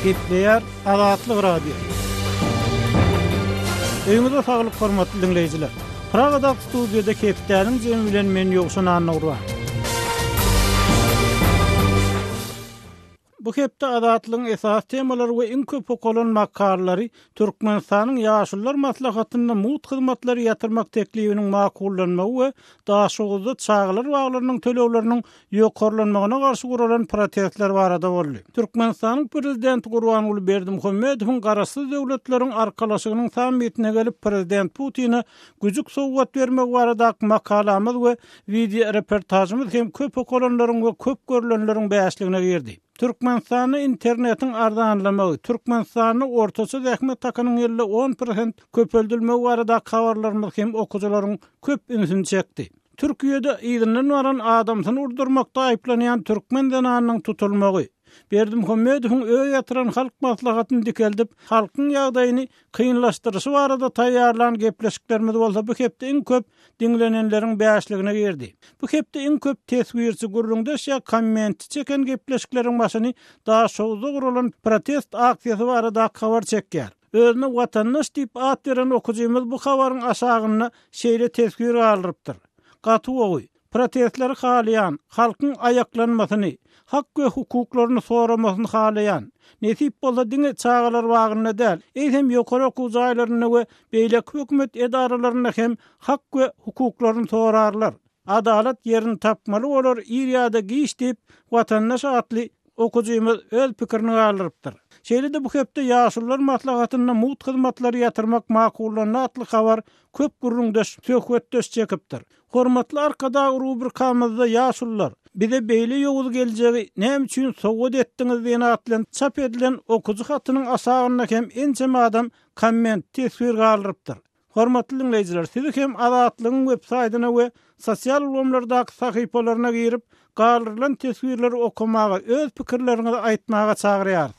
Gepleýär Azatlyk Radiosy. Öýüňize saglyk hormatly diňleýjiler. Pragadaky studiýada hepdäniň jemi bilen men Ýowşan Annagurban. Bu hepde Azatlygyň esasy temalary we iň köp okalan makalalary Türkmenistanyň Ýaşulular maslahatynda mugt hyzmatlary ýatyrmak teklibiniň makullanmagy we Daşoguzda çagalar baglarynyň tölegleriniň ýokarlanmagyna garşy guralan protestler barada boldy. Türkmenistanyň Prezidenti Gurbanguly Berdimuhamedowyň Garaşsyz Döwletleriň Arkalaşygynyň sammitine gelip Prezident Putine güjük sowgat bermegi baradaky makalamyz we Wideoreportažymyz hem köp okalanlaryň we köp görlenleriň bäşligine girdi. Türkmenistanda internetiň arzanlamagy, Türkmenistanda ortaça zähmet hakynyň ýylda on prosent köpeldilmegi baradaky habarlarymyz hem okyjylaryň köp ünsüni çekdi. Türkiýede yzyndan baran adamsyny urdurmakda aýyplanýan türkmen zenanynyň tutulmagy, Berdimuhamedowyň öz ýatyran Halk Maslahatyny dikeldip, halkyň ýagdaýyny kynlaşdyryşy barada taýýarlan gepleşiklerimiz bolsa bu hepde iň köp diňlenenleriň bäşligine girdi. Bu hepde iň köp teswirçi, gürrüňdeş ýa kommentçi çeken gepleşikleriň başyny Daşoguzda guralan protest aksiýasy baradaky habar çekýär. Özüne Watandaş diýip at beren okyjymyz bu habaryň aşagynda şeýle teswir galdyrypdyr, Gaty gowy. Protestleri halaýan, halkyň aýaklanmasyny, hak we hukuklaryny soramasyny halaýan. Nesip bolsa diňe çagalar bagynda däl, eýsem ýokary okuw jaýlarynda we beýleki hökümet edaralarynda hem hak we hukuklaryny sorarlar. Adalat ýerini tapmaly bolar ir ýa-da giç diýip, Watandaş atly okyjymyz öz pikirini galdyrypdyr. Şeýle-de bu hepde Ýaşulular maslahatynda mugt hyzmatlary ýatyrmak makullandy atly habar köp gürrüňdeş, söhbetdeş çekipdir. Hormatly Arkadag rubrikamyzda Ýaşulular, bize beýle ýowuz geljegi näme üçin sowgat etdiňiz diýen at bilen çap edilen okyjy hatynyň aşagynda hem ençeme adam komment, teswir galdyrypdyr. Hormatly diňleýjiler, sizi hem Azatlygyň web saýtyna we sosial ulgamlardaky sahypalaryna girip, galdyrylan teswirleri okamaga, öz pikirleriňizi aýtmaga çagyrýarys.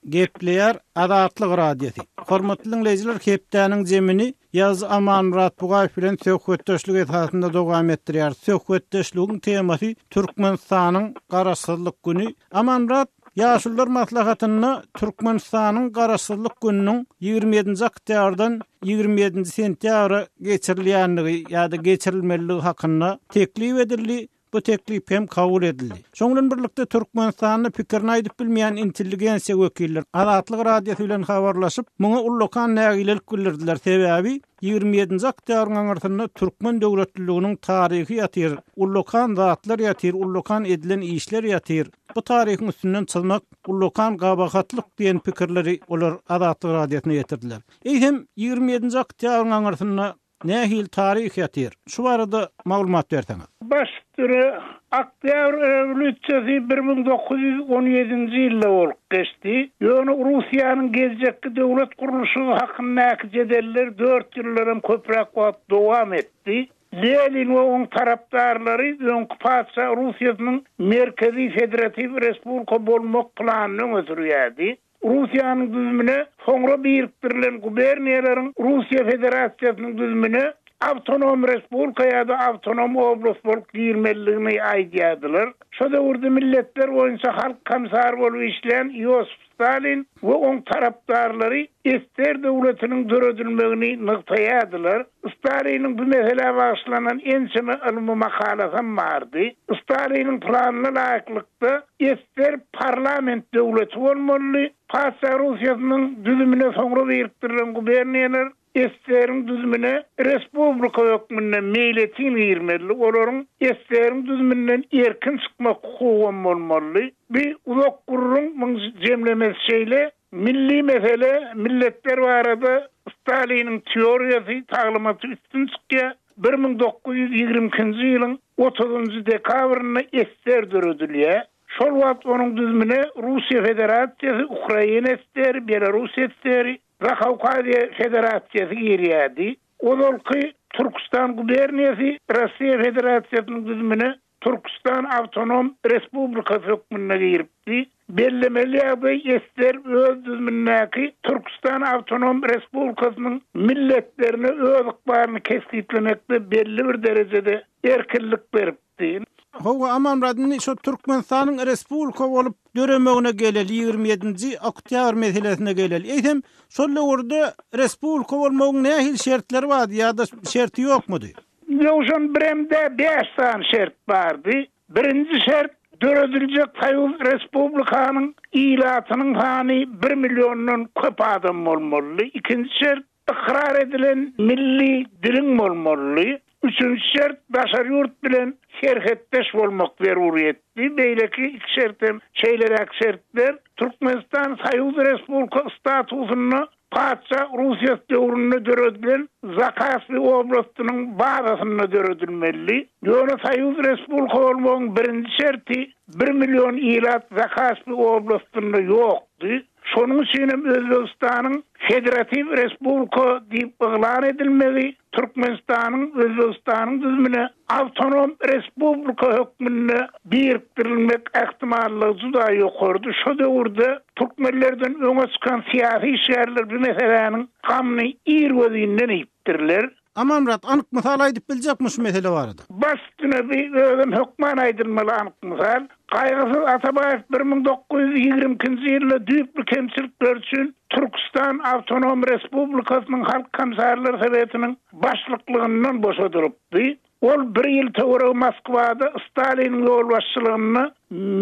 Gepleýär Azatlyk Radiosy. Hormatly diňleýjiler, hepdäniň jemini ýazyjy Amanmyrat Bugaýew bilen söhbetdeşlik esasynda dowam etdirýäris. Söhbetdeşligiň temasy Türkmenistanyň Garaşsyzlyk güni. Amanmyrat, Ýaşulular maslahatynda Türkmenistanyň Garaşsyzlyk gününiň 27-nji oktýabrdan 27-nji sentýabra geçirilýändigi ýa-da geçirilmelidigi hakynda teklip edildi. Bu teklip hem kabul edildi. Şonuň bilen birlikde Türkmenistanda pikirini aýdyp bilmeýän intelligensiýa wekilleri Azatlyk Radiosy bilen habarlaşyp, muňa ullakan nägilelik bildirdiler. Sebäbi 27-nji oktýabryň aňyrsynda türkmen döwletliliginiň taryhy ýatyr, ullakan zatlar ýatyr, ullakan edilen işler ýatyr. Bu taryhyň üstünden çyzmak ullakan gabahatlyk diýen pikirleri olar Azatlyk Radiosyna ýetirdiler. Eýsem, 27-nji oktýabryň aňyrsynda Nähili taryh ýatyr? Şu barada maglumat berseňiz. Baş üstüne, Oktýabr rewolýusiýasy 1917-nji ýylda bolup geçdi. Ýöne Russiýanyň geljekki döwlet gurluşygy hakyndaky jedeller dört ýyldanam köpräk wagt dowam etdi. Lenin we oň tarapdarlary öňki patyşa Russiýasynyň merkezi federatiw respublika bolmak planyny öňe sürýärdi. Russiýanyň düzümine soňra birikdirilen guberniýalaryň Russiýa Federasiýasynyň düzümine awtonom respublika ýa-da awtonom oblast bolup girmelidigini aýdýardylar. Şo döwürde milletler boýunça halk komissary bolup işlän Iosif Stalin we oň tarapdarlary SSR döwletiniň döredilmegini nygtaýardylar. Staliniň bu meselä bagyşlanan ençeme ylmy makalasam bardy. Staliniň planyna laýyklykda, SSR parlament döwleti bolmalydy. Patyşa Russiýasynyň düzümine soňra birikdirilen guberniýalar SSR-iň düzümine respublika hökmünde meýletin girmelidi, olaryň SSR-iň düzüminden erkin çykmak hukugam bolmalydy. Bu uzak gürrüň, muň jemlemesi şeýle, Milli mesele, milletler barada Staliniň teoriýasy, taglymaty üstün çykýar. 1922-nji ýylyň otuzynjy dekabrynda SSR döredilýär. Şol wagt onuň düzümine Russiýa Federasiýasy, Ukraina SSR-i, Belarus SSR-i, Zakawkaziýa Federasiýasy girýärdi. Ozalky Türküstan guberniýasy Russiýa Federasiýasynyň düzümine Türküstan awtonom respublikasy hökmünde giripdi. Bellemeli ýagdaý SSR öz düzümindäki Türküstan awtonom respublikasynyň milletlerine öz ykbalyny kesgitlemekde belli bir derejede erkinlik beripdi. Hawa, Amanmyrat, indi şo Türkmenistanyň respublika bolup döremegine geleli, 27-nji oktýabr meselesine geleli. Eýsem, şol döwürde respublika bolmagyň nähili şertleri bardy ýa-da şerti ýokmudy? Ýowşan biremde bäş sany şert bardy. Birinji şert, dörediljek soýuz respublikanyň ilatynyň sany bir milliondan köp adam bolmalydy. Ikinji şert, ykrar edilen milli diliň bolmalydy. Üçünji şert, daşary ýurt bilen serhetdeş bolmak zeruryýetdi. Beýleki iki şert hem şeýleräk şertler. Türkmenistan soýuz respublika statusynda Patyşa Russiýasy döwründe döredilen Zakaspi oblastynyň bazasynda döredilmelidi. Ýöne soýuz respublika bolmagyň birinji şerti bir million ilat Zakaspi oblastynda ýokdy. Şonuň üçin hem Özbegistanyň federatiw respublika diýip yglan edilmegi Türkmenistanyň Özbegistanyň düzümine awtonom respublika hökmünde birikdirilmek ähtimallygy juda ýokarydy. Şo döwürde türkmenlerden öňe çykan syýasy işgärler bu meseläniň gamyny irgözinden iýipdirler. Amanmyrat, anyk mysal aýdyp biljekmi şu mesele barada? Baş üstüne bi özem hökman aýdylmaly anyk mysal. Gaýgysyz Atabaýew 1922-nji ýylda düýpli kemçilikleri üçin Türküstan Awtonom Respublikasynyň Halk Komissarlar Sowetiniň başlyklygyndan boşadylypdy. Ol bir ýyl töweregi Moskwada Staliniň ýolbaşçylygynda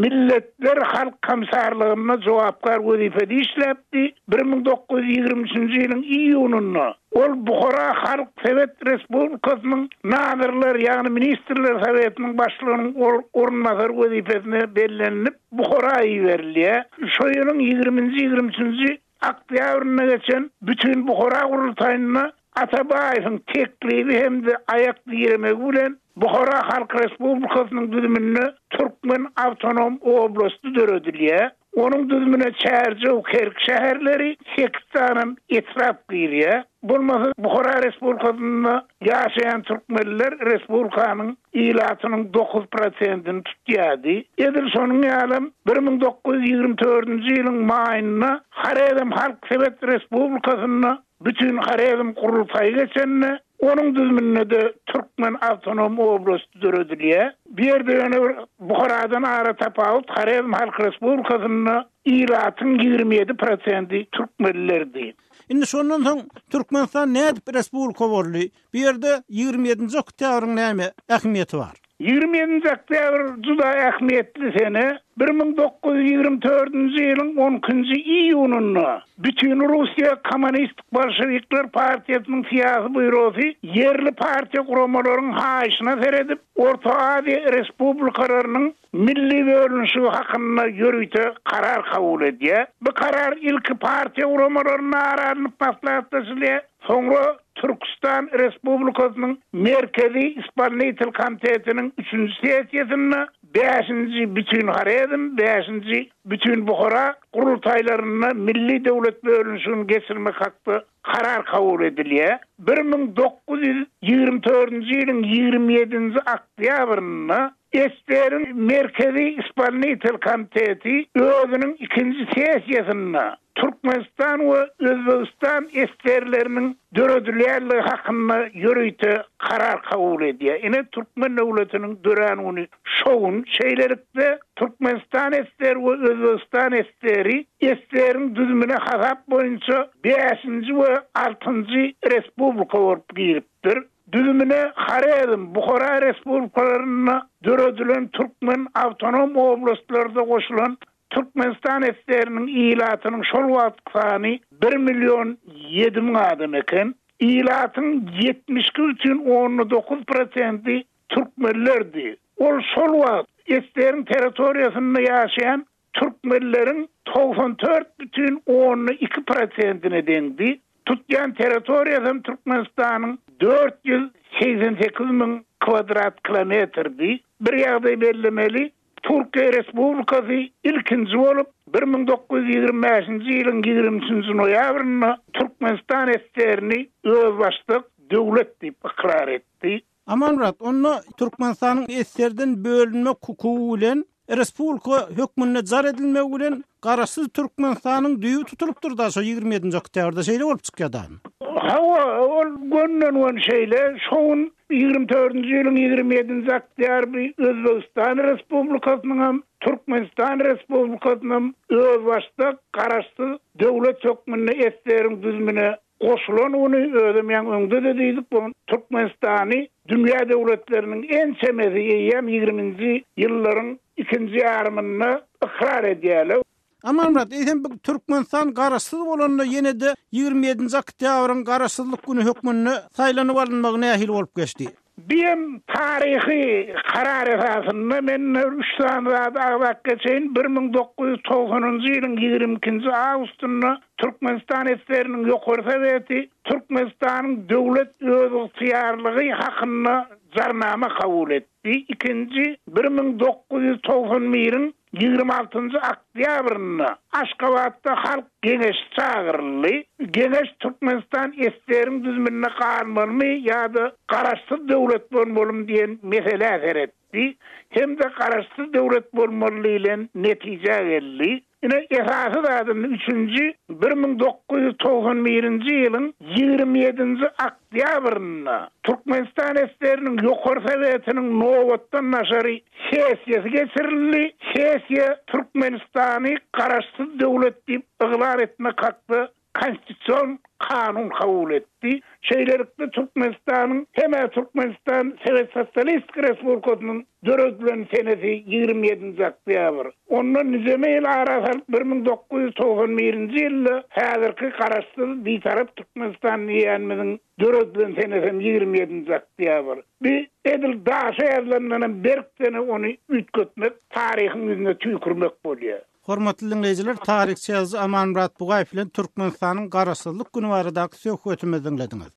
Milletler Halk Komissarlygynda jogapkär wezipede işläpdi. 1923-nji ýylyň iýunynda Ol Buhara Halk Sowet Respublikasynyň Nazirler, ýagny Ministrler Sowetiniň başlygynyň orunbasary wezipesine bellenilip, Buhara iberilýär. Şo ýylyň ýigriminji-ýigrimi üçünji oktýabrynda geçen Bütin Buhara gurultaýynda Atabaýewiň teklibi hem-de aýak diremegi bilen Buhara Halk Respublikasynyň düzüminde Türkmen awtonom oblasty döredilýär. Onuň düzümine Çärjew, Kerki şäherleri, sekiz sanam etrap girýär. Bolmasa Buhara Respublikasynda ýaşaýan türkmenler respublikanyň ilatynyň dokuz prosentini tutýardy. Edil şonuň ýalam 1924-nji ýylyň maýynda Horezm Halk Sowet Respublikasynda Bütin Horezm gurultaýy geçende, onuň düzüminde-de Türkmen awtonom oblasty döredilýär. Bu ýerde ýöne bir Buharadan ara tapawut, Horezm Halk Respublikasynda ilatyň 27 prosenti türkmenlerdi. Indi şondan soň Türkmenistan nädip respublika boldy? Bu ýerde 27-nji oktýabryň näme ähmiýeti bar? 27-nji oktýabr juda ähmiýetli sene. 1924-nji ýylyň on ikinji iýunynda Bütinrussiýa Kommunistik Bolşewikler partiýasynyň syýasy býurosy ýerli partiýa guramalaryň haýyşyna seredip, Orta Aziýa respublikalarynyň milli bölünişigi hakynda ýörite karar kabul edýär. Bu karar ilki partiýa guramalarynda ara alnyp maslahatlaşylýar, soňra Türküstan Respublikasynyň Merkezi Ispolnitel komitetiniň üçünji sessiýasynda, bäşinji Bütinhorezm, bäşinji Bütinbuhara gurultaýlarynda milli döwlet bölünişigini geçirmek hakda karar kabul edilýär. 1924-nji ýylyň 27-nji oktýabrynda SSR-iň Merkezi Ispolnitel komiteti özüniň ikinji sessiýasynda Türkmenistan we Özbegistan SSR-leriniň döredilýänligi hakynda ýörite karar kabul edýär. Ine, türkmen döwletiniň dörän güni şo gün. Şeýlelikde, Türkmenistan SSR we Özbegistan SSR-i SSR-iň düzümine hasap boýunça bäşinji we altynjy respublika bolup giripdir. Düzümine Horezm, Buhara respublikalarynda döredilen türkmen awtonom oblastlarda goşulan Türkmenistan SSR-niň ilatynyň şol wagtky sany bir million 7000 adam eken. Ilatyň 72 bütin onda dokuz prosenti türkmenlerdi. Ol şol wagt SSR-iň territoriýasynda ýaşaýan türkmenleriň 94 bütin onda iki prosentine deňdi. Tutýan territoriýasy hem Türkmenistanyň 488 müň kwadrat kilometrdi. Bir ýagdaý bellemeli, Türkiýe Respublikasy ilkinji bolup, 1925-nji ýylyň 23-nji noýabrynda Türkmenistan SSR-ni özbaşdak döwlet diýip ykrar etdi. Amanmyrat, onda Türkmenistanyň SSR-den bölünmek hukugy bilen respublika hökmünde jar edilmegi bilen Garaşsyz Türkmenistanyň düýbi tutulypdyr-da şo 27-nji oktýabrda şeýle bolup çykýar dagyn. Hawa, ol gönden-göni şeýle. Şo gün, 24-nji ýylyň 27-nji oktýabry Özbegistan Respublikasynyňam, Türkmenistan Respublikasynam özbaşdak Garaşsyz döwlet hökmünde SSR-iň düzümine goşulan güni, özem ýaňy öňde-de diýdik, bu Türkmenistany dünýä döwletleriniň ençemesi eýýäm ýigriminji ýyllaryň ikinji ýarymynda ykrar edýärler. Amanmyrat, eýsem bu Türkmenistan garaşsyz bolanda ýene-de 27-nji oktýabryň Garaşsyzlyk güni hökmünde saýlanyp alynmagy nähili bolup geçdi? Biem taryhy karar esasynda men üç sany zady agzap geçeýin, 1990-njy ýylyň 22-nji awgustynda Türkmenistan SSR-niň Ýokary Soweti Türkmenistanyň döwlet özygtyýarlygy hakynda Jarnama kabul etdi. Ikinji, 1991-iň 26-njy oktýabrynda Aşgabatda Halk Geňeşi çagyryldy. Geňeş Türkmenistan SSR-iň düzüminde galmalymy ýa-da garaşsyz döwlet bolmalymy diýen meselä seretdi hem-de garaşsyz döwlet bolmaly diýlen netijä geldi. Ine, esasy zat indi üçünji, 1991-nji ýylyň 27-nji oktýabrynda Türkmenistan SSR-niň Ýokary Sowetiniň nobatdan daşary sessiýasy geçirildi. Sessiýa Türkmenistany Garaşsyz döwlet diýip yglan etmek hakda Konstitusion kanun kabul etdi. Şeýlelikde, Türkmenistanyň hem-ä Türkmenistan Sowet Sosialistik Respublikasynyň döredilen senesi 27-nji oktýabr. Ondan nijeme ýyl ara salyp, 1991-nji ýylda häzirki Garaşsyz, Bitarap Türkmenistan diýýänimiziň döredilen senesem 27-nji oktýabr. Bi edil daşa ýazylandanam berk sene ony üýtgetmek taryhyň ýüzüne tüýkürmek bolýar. Hormatly diňleýjiler, taryhçy ýazyjy Amanmyrat Bugaýew bilen Türkmenistanyň Garaşsyzlyk güni baradaky söhbetimizi diňlediňiz.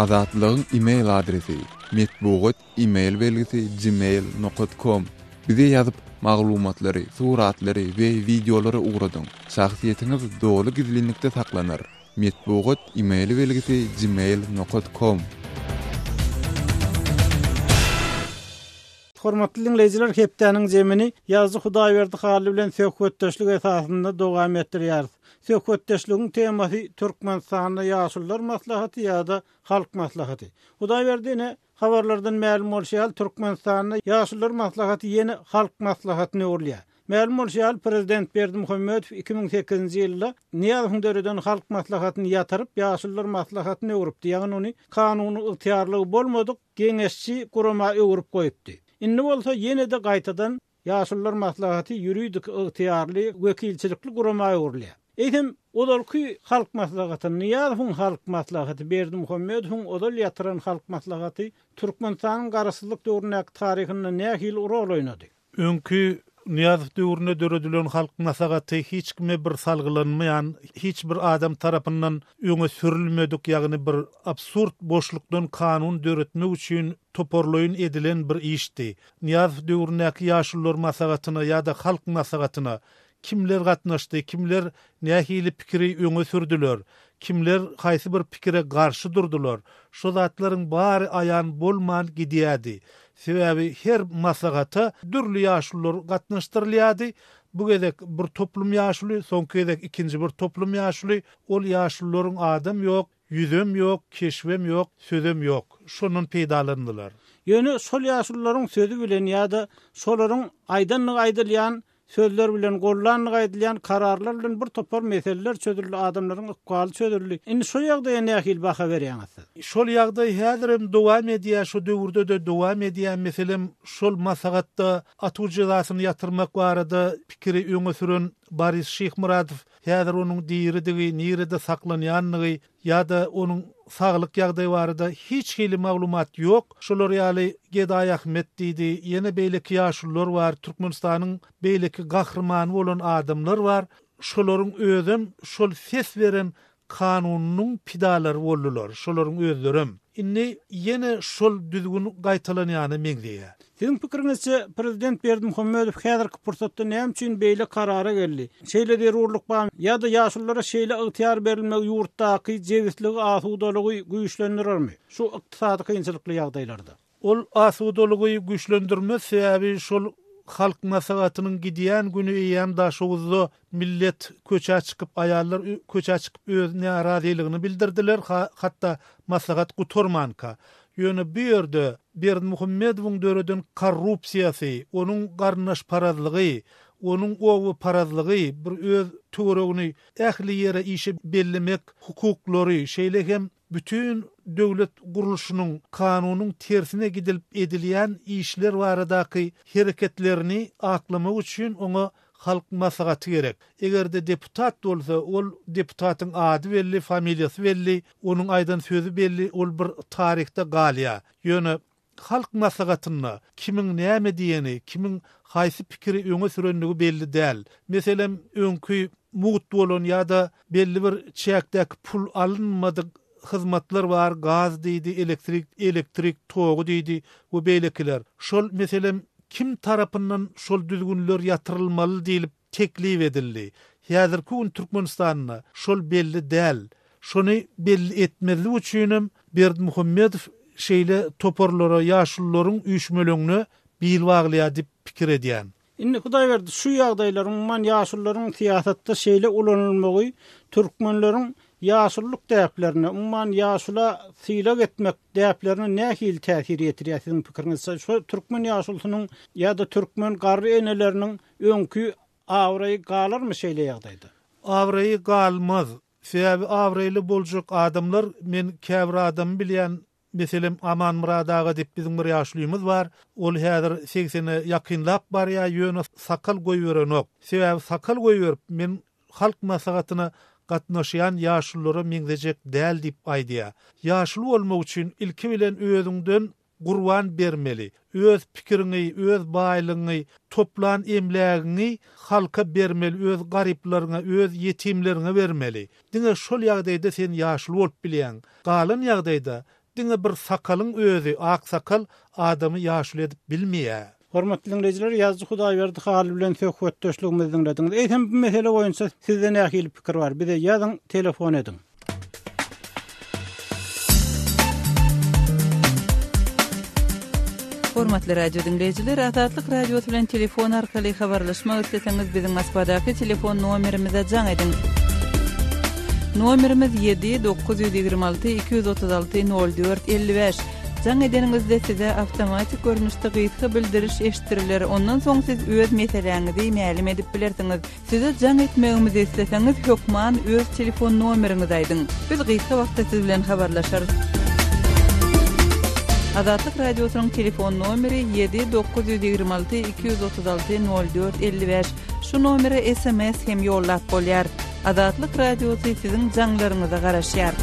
Azatlygyň e-mail adresi, metbugat e-mail belgisi gmail nokat kom. Bize ýazyp, maglumatlary, suratlary we wideolary ugradyň. Şahsyýetiňiz doly gizlinlikde saklanar. Metbugat e-mail belgisi gmail nokat kom. Hormatly diňleýjiler hepdäniň zemini ýazyjy Hudaýberdi Hally bilen söhbetdeşlik esasynda dowam etdirýäris. Söhbetdeşligiň temasy Türkmenistanda Ýaşulular maslahaty ýa-da Halk maslahaty. Hudaýberdi ine Habarlardan mälim bolşy ýaly, Türkmenistanda Ýaşulular maslahaty ýene Halk maslahatyna öwrülýär. Mälim bolşy ýaly, prezident Berdimuhamedow 2008-nji ýylda Nyýazowyň döreden Halk maslahatyny ýatyryp, Ýaşulular maslahatyna öwrüpdi, ýagny ony kanuny ygtyýarlygy bolmadyk geňeşçi gurama öwrüp goýupdy. Indi bolsa ýene-de gaýtadan Ýaşulular maslahaty ýuridik ygtyýarly wekilçilikli gurama öwrülýär. Eýsem, ozalky Halk Maslahaty, Nyýazowyň Halk Maslahaty, Berdimuhamedowyň ozal ýatyran Halk Maslahaty Türkmenistanyň Garaşsyzlyk döwründäki taryhynda nähili rol oýnady? Öňki Nyýazow döwründe döredilen Halk Maslahaty hiç kime bir salgylanmaýan, hiç bir adam tarapyndan öňe sürülmedik, ýagny bir absurd boşlukdan kanun döretmek üçin toparlaýyn edilen bir işdi. Nyýazow döwründäki Ýaşulular maslahatyna ýa-da Halk maslahatyna kimler gatnaşdy, kimler nähili pikiri öňe sürdüler, kimler haýsy bir pikire garşy durdular, şo zatlaryň bary aýan bolman gidýärdi. Sebäbi her maslahata dürli ýaşulular gatnaşdyrylýardy. Bu gezek bir toplum ýaşuly, soňky gezek ikinji bir toplum ýaşuly. Ol ýaşulularyň adam ýok, Ýüzem ýok, keşbem ýok, sözem ýok. Şondan peýdalandylar. Ýöne şol ýaşulularyň sözi bilen ýa-da şolaryň aýdandygy aýdylýan sözler bilen, gollandygy aýdylýan kararlar bilen bir topar meseleler çözüldi, adamlaryň ykbaly çözüldi. Indi şo ýagdaýa nähili baha berýäňiz siz? Şol ýagdaý häzirem dowam edýär, şo döwürde-de dowam edýär. Meselem, şol maslahatda atuw jezasyny ýatyrmak barada pikiri öňe süren Boris Şyhmyradow Häzir onuň diridigi, nirede saklanýandygy ýa-da onuň saglyk ýagdaýy barada hiç hili maglumat ýok. Şolar ýaly Gedaý Ahmet diýdi, ýene beýleki ýaşulular bar, Türkmenistanyň beýleki gahrymany bolan adamlar bar. Şolaryň özem şol ses beren kanunynyň pidalary boldular, şolaryň özlerem. Indi ýene şol düzgün gaýtalanýana meňzeýär. Siziň pikiriňizçe, prezident Berdimuhamedow häzirki pursatda näme üçin beýle karara geldi? Şeýle zerurlyk barmy? Ýa-da ýaşululara şeýle ygtyýar berilmegi ýurtdaky jebisligi, asudalygy güýçlendirermi şu ykdysady kynçylykly ýagdaýlarda? Ol asudalygy güýçlendirmez, sebäbi şol. Halk Maslahatynyň gidýän güni eýýäm Daşoguzda millet köçä çykyp, aýallar köçä çykyp öz närazylygyny bildirdiler, hatda maslahat gutarmanka. Ýöne bu ýerde Berdimuhamedowyň döreden korrupsiýasy, onuň garyndaşparazlygy, onuň obaparazlygy, bir öz töweregini ähli ýere işe bellemek hukuklary, şeýle hem bütin döwlet gurluşynyň kanunyň tersine gidilip edilýän işler baradaky hereketlerini aklamak üçin oňa Halk Maslahaty gerek. Eger-de deputat bolsa, ol deputatyň ady belli, familiýasy belli, onuň aýdan sözi belli, ol bir taryhda galýar. Ýöne Halk Maslahatynda kimiň näme diýeni, kimiň haýsy pikiri öňe sürendigi belli däl. Meselem, öňki mugt bolan ýa-da belli bir çäkdäki pul alynmadyk hyzmatlar bar, gaz diýdi, elektrik, elektrik togy diýdi we beýlekiler. Şol, meselem, kim tarapyndan şol düzgünler ýatyrylmaly diýlip teklip edildi. Häzirki gün Türkmenistanda şol belli däl. Şony belli etmezlik üçinem Berdimuhamedow şeýle toparlara, ýaşulularyň üýşmeleňine bil baglaýar diýip pikir edýän. Indi Hudaýberdi şu ýagdaýlar, umuman ýaşulularyň syýasatda şeýle ulanylmagy türkmenleriň ýaşululyk däplerine, umuman ýaşula sylag etmek däplerine nähili täsir ýetirýär siziň pikiriňizçe? Şu türkmen ýaşulusynyň ýa-da türkmen garry eneleriniň öňki abraýy galarmy şeýle ýagdaýda? Abraýy galmaz. Sebäbi abraýly boljak adamlar, men käbir adamy bilýän, meselem Amanmyrat aga diýip biziň bir ýaşulymyz bar, ol häzir segsene ýakynlap barýar, ýöne sakal goýberenok. Sebäbi sakal goýberip, men Halk Maslahatyna gatnaşýan ýaşululara meňzejek däl diýip aýdýar. Ýaşuly bolmak üçin ilki bilen özüňden gurban bermeli. Öz pikiriňi, öz baýlygyňy, toplan emlägiňi halka bermeli, öz garyplaryňa, öz ýetimleriňe bermeli. Diňe şol ýagdaýda sen ýaşuly bolup bilýäň. Galan ýagdaýda diňe bir sakalyň özi, ak sakal adamy ýaşuly edip bilmeýär. Hormatly diňleýjiler, ýazyjy Hudaýberdi Hally bilen söhbetdeşligimizi diňlediňiz. Eýsem bu mesele boýunça sizde nähili pikir bar? Bize ýazyň, telefon ediň. Hormatly radio diňleýjiler, Azatlyk Radiosy bilen telefon arkaly habarlaşmak isleseňiz, biziň Moskwadaky telefon nomerimize jaň ediň. Nomerimiz 7 926 236 04 55. Jaň edeniňizde size awtomatik görnüşde gysga bildiriş eşitdiriler, ondan soň siz öz meseläňizi mälim edip bilersiňiz. Size jaň etmegimizi isleseňiz hökman öz telefon nomeriňizi aýdyň. Biz gysga wagtda siz bilen habarlaşarys. Azatlyk Radiosynyň telefon nomeri 7 926 236 04 55. Şu nomere sms hem ýollap bolýar. Azatlyk Radiosy siziň jaňlaryňyza garaşýar.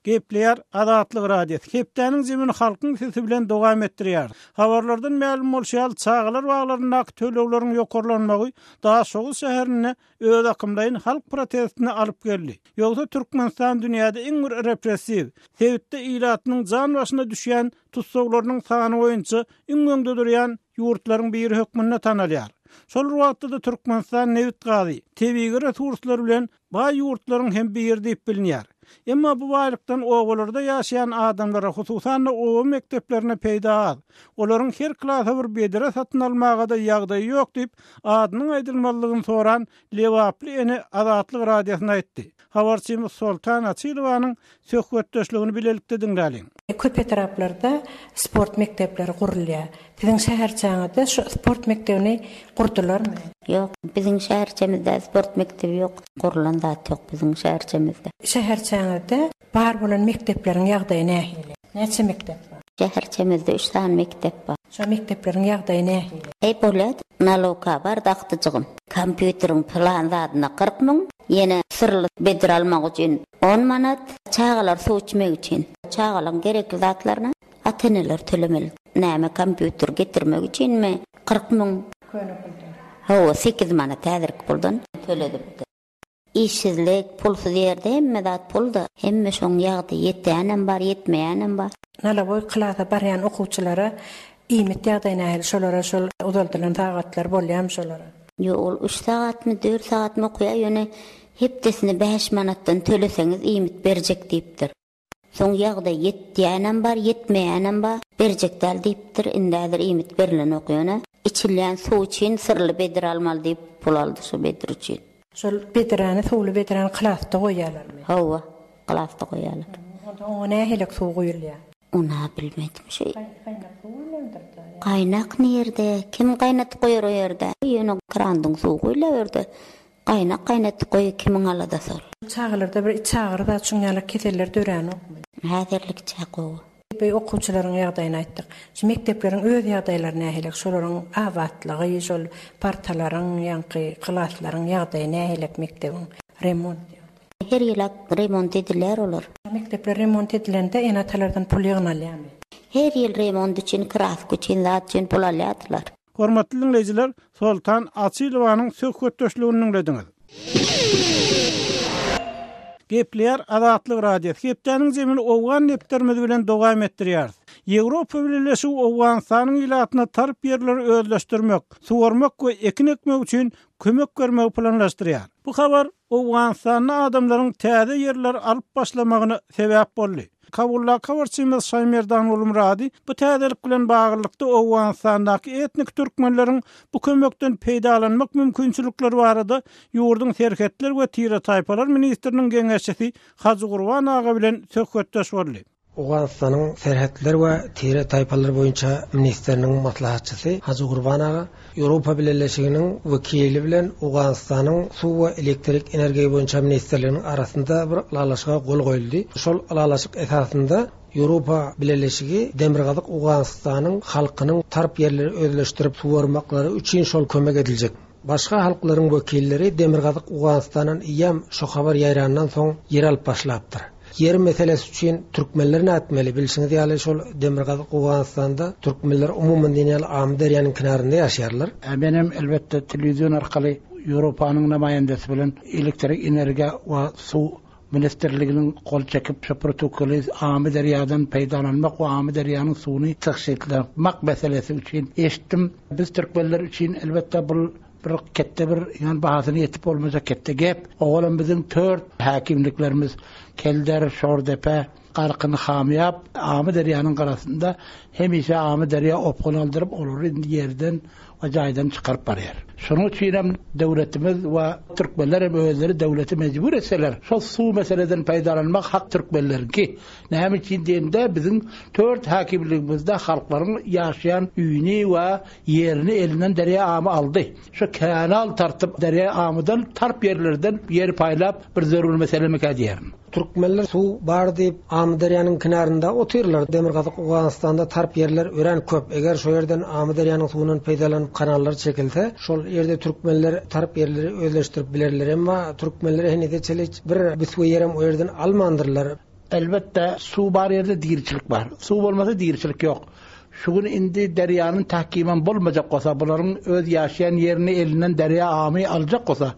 Gepleýär Azatlyk Radiosy. Hepdäniň jemini halkyň sesi bilen dowam etdirýär. Habarlardan mälim bolşy ýaly, çagalar baglaryndaky tölegleriň ýokarlanmagy Daşoguz şäherinde özakymlaýyn halk protestine alyp geldi. Ýogsa Türkmenistan dünýäde iň bir repressiw, sebitde ilatynyň jan başyna düşýän tussaglarynyň sany boýunça iň öňde durýan ýurtlaryň biri hökmünde tanalýar. Şol bir wagtda-da Türkmenistan nebit-gazy, tebigy resurslar bilen baý ýurtlaryň hem biri diýip bilinýär. Emma bu baýlykdan obalarda ýaşaýan adamlara, hususan-da oba mekdeplerine peýda az. Olaryň her klasa bir bedre satyn almaga-da ýagdaýy ýok diýip, adynyň aýdylmazlygyny soran lebaply ene Azatlyk Radiosyna aýtdy. Habarçymyz Soltan Açylowanyň söhbetdeşligini bilelikde diňläliň. Köp etraplarda sport mekdepleri gurulýar. Siziň şäherçäňizde şu sport mekdebini gurdularmy? Ýok, biziň şäherçemizde sport mekdebi ýok. Gurlan zat ýok biziň şäherçemizde. Şäherçäňizde bar bolan mekdepleriň ýagdaýy nähili? Näçe mekdep bar? Şäherçemizde üç sany mekdep bar. Şo mekdepleriň ýagdaýy nähili? Eý bolýa-da, nalowka bar agtyjygym. Kompýuteriň pylan zadyna 40 müň, ýene syrly bedre almak üçin on manat, çagalar suw içmek üçin. Çagalaryň gerekli zatlaryna ata-eneler tölemeli. Näme kompýuter getirmek üçinmi 40 müň? Köne puldan. Hawa, sekiz manat häzirki puldan töledipdir. Işsizlik, pulsuz ýerde hemme zat pul-da. Hemme şoň ýagdaýy ýetýänem bar, ýetmeýänem bar. Nalawoý klasa barýan okuwçylara iýmit ýagdaýy nähili şolara şol uzaldylan sagatlar bolýamy şolara? Ýok ol üç sagatmy dört sagatmy okaýar ýöne hepdesine bäş manatdan töleseňiz iýmit berjek diýipdir. Soň ýagdaý ýetýänem bar, ýetmeýänem bar. Berjek däl diýipdir. Indi häzir iýmit berlenok ýöne. Içilýän suw üçin syrly bedre almaly diýip pul aldy şo bedre üçin. Şol bedräni, suwly bedräni klasda goýýarlarmy? Hawa, klasda goýýarlar. Onda oňa nähilek suw guýulýar? Ona bilmedim şo. Gaýnak suw guýlandyr-da. Gaýnak nirde? Kim gaýnatyp goýar o ýerde? Ýöne krandyň suwy guýulýar o ýerde. Gaýnak gaýnatyp goý kimiň aladasy ol. Çagalarda bir içagyry zat şuň ýaly keseller döränokmy? Häzirlikçe gowy. Bu okuwçylaryň ýagdaýyny aýtdyk. Şu mekdepleriň öz ýagdaýlary nähili? Şolaryň abatlygy, şol partalaryň, ýaňky klaslaryň ýagdaýy nähilek mekdebiň? Remont ýagdaýy. Her ýyl remont edilýär olar. Mekdepler remont edilende ene-atalardan pul ýygnalýarmy? Her ýyl remont üçin, kraska üçin, zat üçin pul alýardylar. Hormatly diňleýjiler, Soltan Açylowanyň söhbetdeşligini diňlediňiz. Gepleýär Azatlyk Radiosy. Hepdäniň jemini owgan depderimiz bilen dowam etdirýäris. Ýewropa Bileleşigi Owganystanyň ilatyna tarp ýerleri özleşdirmek, suwarmak we ekin ekmek üçin kömek bermegi planlaşdyrýar. Bu habar Owganystanda adamlaryň täze ýerleri alyp başlamagyna sebäp boldy. Kabuldaky habarçymyz Şaýmerdan Gulmyrady bu täzelik bilen baglylykda Owganystandaky etniki türkmenleriň bu kömekden peýdalanmak mümkinçilikleri barada ýurduň serhetler we tire-taýpalar ministriniň geňeşçisi Hajygurban aga bilen söhbetdeş boldy. Owganystanyň Serhetler we tire-taýpalar boýunça ministriniň maslahatçysy Hajy Gurban aga Ýewropa Bileleşiginiň wekili bilen Owganystanyň Suw we elektrik energiýa boýunça ministrliginiň arasynda bir ylalaşyga gol goýuldy. Şol ylalaşyk esasynda Ýewropa Bileleşigi Demirgazyk Owganystanyň halkynyň tarp ýerleri özleşdirip suwarmaklary üçin şol kömek ediljek. Başga halklaryň wekilleri Demirgazyk Owganystandan eýýäm şo habar ýaýrandan soň ýer alyp başlapdyr. Ýer meselesi üçin türkmenler nätmeli? Bilşiňiz ýaly şol Demirgazyk Owganystanda türkmenler umuman diýen ýaly Amyderýanyň kenarynda ýaşaýarlar. Menem elbetde telewizion arkaly Ýewropanyň namaýendesi bilen elektrik energiýa we suw ministrliginiň gol çekip şu protokoly Amyderýadan peýdalanmak we Amyderýanyň suwuny tygşytlamak meselesi üçin eşitdim. Biz türkmenler üçin elbetde bul bir ketde bir ýan bahasyna ýetip bolmajak ketde gep. Owalam biziň tört häkimliklerimiz Kelder, Şordepe, Garkyn, Hamyýap Amyderýanyň gyrasynda hemişe Amyderýa opgun aldyryp olary indi ýerden we jaýdan çykaryp barýar. Şonuň üçin hem döwletimiz we türkmenler hem özleri döwleti mejbur etseler, şol suw meseleden peýdalanmak hak türkmenleriňki. Näme üçin diýende biziň tört häkimligimizde halklaryň ýaşaýan öýüni we ýerini elinden derýa amy aldy. Şu kanal tartyp derýa amydan tarp ýerlerden ýer paýlap bir zerur meselemikä diýerin. Türkmenler suw bar diýip Amyderýanyň kenarynda otyrlar. Demirgazyk Owganystanda tarp ýerler örän köp. Eger şo ýerden Amyderýanyň suwundan peýdalanyp kanallar çekilse, şol ýerde türkmenler tarp ýerleri özleşdirip bilerler. Emma türkmenler henize çenli hiç bir büswe ýerem o ýerden almandyrlar. Elbetde, suw bar ýerde diriçilik bar. Suw bolmasa diriçilik ýok. Şu gün indi derýanyň tahkimem bolmajak bolsa, bularyň öz ýaşaýan ýerini elinden derýa amy aljak bolsa,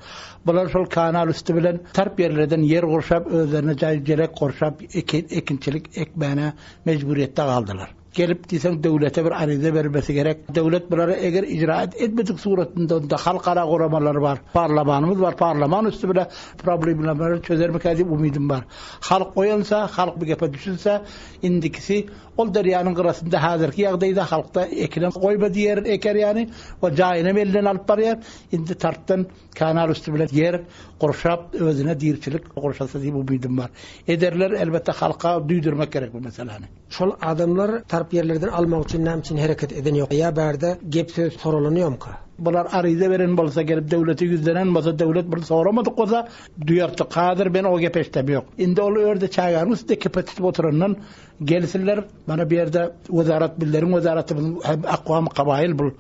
bular şol kanal üsti bilen tarp ýerlerden ýer gurşap, özlerine jaý jelek gurşap ekin, ekinçilik ekmäne mejburyýetde galdylar. Gelip diýseň döwlete bir aryza bermesi gerek. Döwlet bulara eger icraat etmedik suratynda onda halkara guramalary bar, parlamanymyz bar, parlaman üsti bile problemlary çözermikä diýip umydym bar. Halk oýansa, halk bu gepe düşünse, indikisi Ol derýanyň gyrasynda häzirki ýagdaýda halkda ekinem goýma diýer eker ýany we jaýynam elinden alyp barýar. Indi tarpdan kanal üsti bilen ýer gurşap özüne diriçilik gurşasa diýip umydym bar. Ederler elbetde halka duýdurmak gerek bu meseläni. Şol adamlar tarp ýerlerden almak üçin näme üçin hereket eden ýok ýa bärde gep söz soralanýomka? Bular aryza beren bolsa gelip döwlete ýüzlenen bolsa döwlet bir soramadyk bolsa duýardyk. Hazir men o gepe eşdem ýok. Indi ol örde çaganyň üstünde kepe tutup oturandan Gelsinler, mana bu ýerde wezarat bizleriň wezaratymyzyň hem akwamy kabaýyl bul.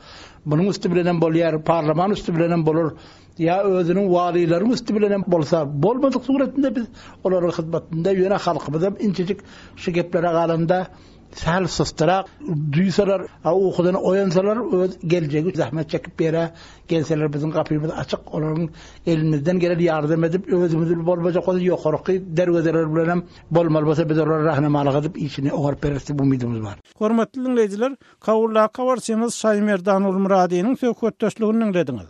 Munuň üsti bilenem bolýar, parlaman üsti bilenem bolar. Ýa özüniň walylaryň üsti bilenem bolsa, bolmadyk suratynda biz olaryň hyzmatynda ýöne halkymyzam inçejik şu geplere galanda sähel susdyrak duýsalar, a ukudan oýansalar öz geljegi zähmet çekip ýere gelseler biziň gapymyz açyk, olaryň elimizden gelen ýardam edip özümiz bolmajak bolsa ýokarky derwezeler bilenem Bolmaly bolsa biz olara rahnamalyk edip işini oňaryp bereris diýip umydymyz bar. Hormatly diňleýjiler, Kabuldaky habarçymyz Şaýmerdan Gulmyradynyň söhbetdeşligini diňlediňiz.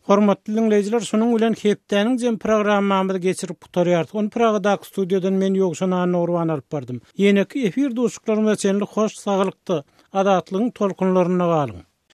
Hormatly diňleýjiler, şunuň bilen hepdäniň jem programmamyzy geçirip gutarýarys. Ony Pragadaky studiýadan men Ýowşan Annagurban alyp bardym. Ýeneki efir duşuşyklarymyza çenli hoş saglykda, Azatlygyň tolkunlarynda galyň.